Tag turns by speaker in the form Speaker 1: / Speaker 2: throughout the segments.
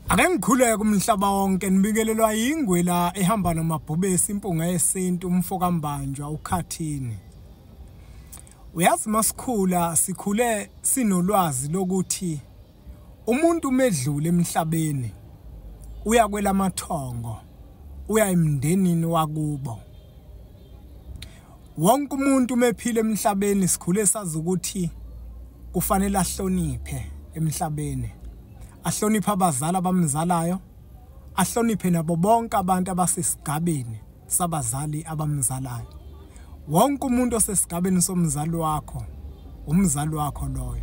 Speaker 1: Ake ngikhuleke umhlaba wonke nibikelelwa yingwe la ehamba nomabhubesi impunga yesintu umfo kaMbanjwa uKhathini. Uyazi masikhula sikhule sinolwazi lokuthi umuntu umedlule emhlabeni uya kwelamathongo, uya emndenini wakubo. Wonke umuntu umephile emhlabeni sikhule sazi ukuthi kufanele ahloniphe emhlabeni. Ahloniphe abazali abamzalayo, ahloniphe nabo bonke abantu abasesigabeni sabazali abamzalayo. Wonke umuntu osesigabeni somzali wakho, umzali wakho loyo.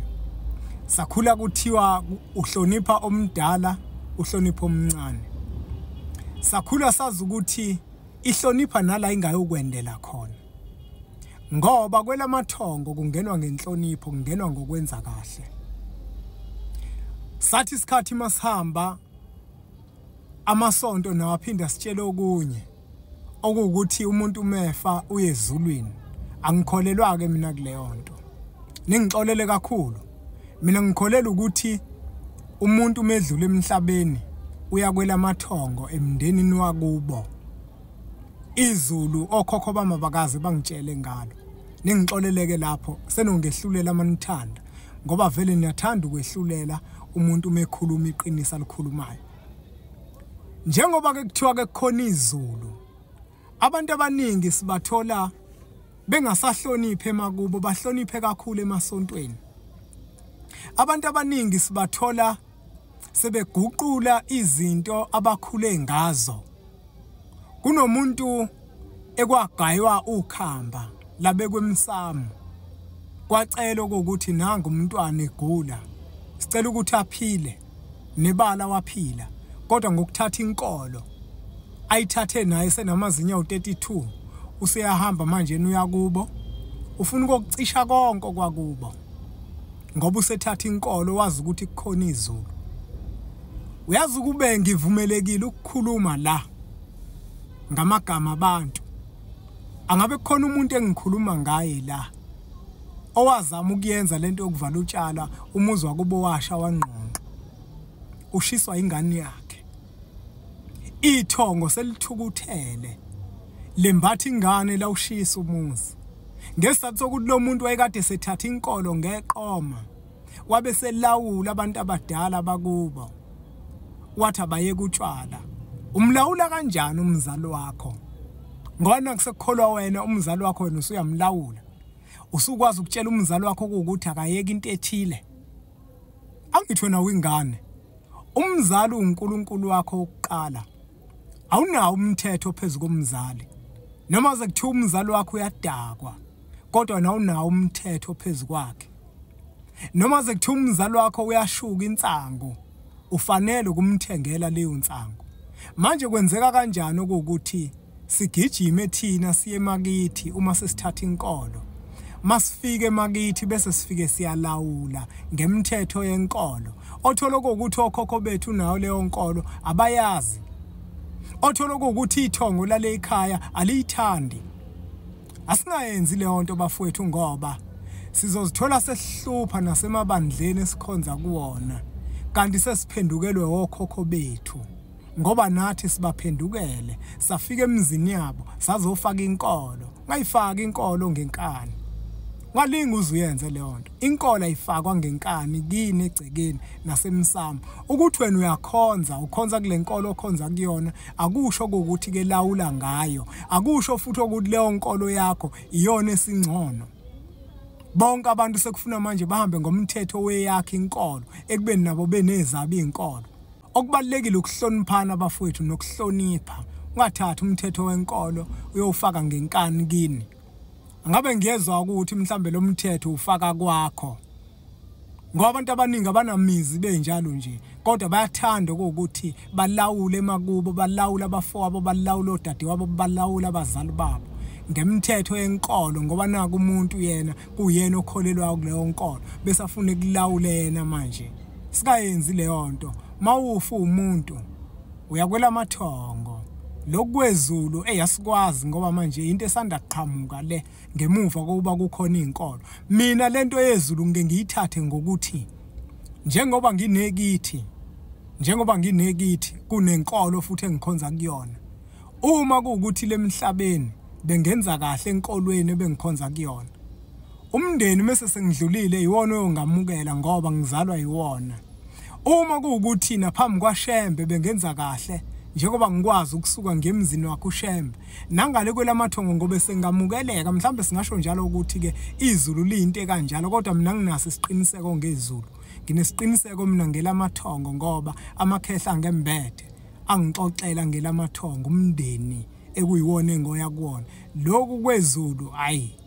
Speaker 1: Sakhula kuthiwa uhlonipha omdala, uhlonipha omncane. Sakhula sazi ukuthi ihlonipha nala ingayokwendela khona. Ngoba kwelamathongo kungenwa ngenhlonipho, kungenwa ngokwenza kahle. Sathi isikhathi masihamba amasonto nawo aphinda sitshele okunye okuwukuthi umuntu umefa uye ezulwini. Angikholelwa ke mina kuleyo nto. Ningixolele kakhulu. Mina ngikholelwa ukuthi umuntu umedlule emhlabeni uya kwelamathongo emndenini wakubo. Izulu okhokho bami abakaze bangitshele ngalo. Ningixoleleke lapho senongehlulela manithanda ngoba vele niyathanda ukwehlulela umuntu umekhuluma iqiniso alikhulumayo. Njengoba ke kuthiwa ke kukhona izulu, abantu abaningi sibathola bengasahloniphe emakubo, bahloniphe kakhulu emasontweni. Abantu abaningi sibathola sebeguqula izinto abakhule ngazo. Kunomuntu ekwagaywa ukhamba labekwe emsamo, kwacela ukuthi nangu umntwana egula, sicela ukuthi aphile, nebala waphila, kodwa ngokuthatha inkolo ayithathe naye senamazinyo awu-32 useyahamba manje uyakubo, ufuna ukucisha konke kwakubo ngoba usethatha inkolo, wazi ukuthi kukhona izulu. Uyazi ukube ngivumelekile ukukhuluma la ngamagama abantu, angabe kukhona umuntu engikhuluma ngaye la owazama ukuyenza lento yokuvala utshala, umuzi wakubo washa wangqonqa, ushiswa ingane yakhe, ithongo selithukuthele lembatha ingane la ushisa umuzi. Ngesizathu sokuthi lo muntu wayekade sethatha inkolo ngeqoma, wabe selawula abantu abadala bakubo, wathi abayeke utshwala. Umlawula kanjani umzali wakho? Ngoba kusekukholwa wena umzali wakho, wena usuyamlawula, usukwazi ukutshela umzali wakho ukuthi akayeke into ethile. Angithi wena uyingane, umzali uNkulunkulu wakho wokuqala. Awunawo umthetho phezu komzali. Noma ze kuthiwa umzali wakho uyadakwa, kodwa wena awunawo umthetho phezu kwakhe. Noma ze kuthiwa umzali wakho uyashuka insangu, ufanele ukumthengela leyo nsangu. Manje kwenzeka kanjani ukuthi sigijime thina siye emakithi uma sesithatha inkolo? Masifike emakithi bese sifike siyalawula ngemthetho yenkolo. Othola ukuthi okhokho bethu nayo leyo nkolo abayazi. Othola ukuthi ithongo lale ekhaya aliyithandi. Asingayenzi leyo nto bafowethu, ngoba sizozithola sesihlupha nasemabandleni esikhonza kuwona, kanti sesiphendukelwe okhokho bethu. Ngoba nathi sibaphendukele, safika emzini yabo sazofaka inkolo. Ungayifaki inkolo ngenkani, ungalingi uze uyenze leyo nto. Inkolo ayifakwa ngenkani kini egcekeni nasemsamo. Ukuthi wena uyakhonza, ukhonza kule nkolo okhonza kuyona, akusho ukuthi ke lawula ngayo, akusho futhi ukuthi leyo nkolo yakho iyona esingcono. Bonke abantu sekufuna manje bahambe ngomthetho weyakhe inkolo, ekubeni nabo benezabo inkolo. Okubalulekile ukuhloniphana bafowethu nokuhlonipha. Ungathathi umthetho wenkolo uyowufaka ngenkani kini. Ngabe ngiyezwa ukuthi mhlambe lo mthetho ufaka kwakho, ngoba abantu abaningi abanamizi benjalo nje, kodwa bayathanda ukuthi balawule emakubo, balawule abafowabo, balawule odadewabo, balawule abazali babo ngemthetho yenkolo, ngoba naku umuntu yena kuyena okholelwa kuleyo nkolo, bese afuna ukulawula yena. Manje sikayenzi leyo nto. Mawufa umuntu uyakwela amathongo. Lokwezulu eyasikwazi, ngoba manje into esanda kuqhamuka le ngemuva kokuba kukhona izinkolo. Mina lento yezulu ngike ngiyithathe ngokuthi njengoba nginekithi Njengoba nginekithi kunenkolo futhi engikhonza kuyona. Uma kuwukuthi lemhlabeni bengenza kahle enkolweni ebengikhonza kuyona, umndeni mase sengidlulile iwona oyongamukela ngoba ngizalwa yiwona. Uma kuwukuthi naphambi kwaShembe bengenza kahle, njengoba ngikwazi ukusuka ngemzini wakhe uShembe nangale kwelamathongo ngobe sengamukeleka, mhlawumbe singasho njalo ukuthi ke izulu liyinto ekanjalo, kodwa mina nginaso isiqiniseko ngezulu. Nginesiqiniseko mina ngelamathongo ngoba amakhehla angembethe angixoxela ngelamathongo, umndeni ekuyiwona engoya kuwona. Lokhu kwezulu hayi.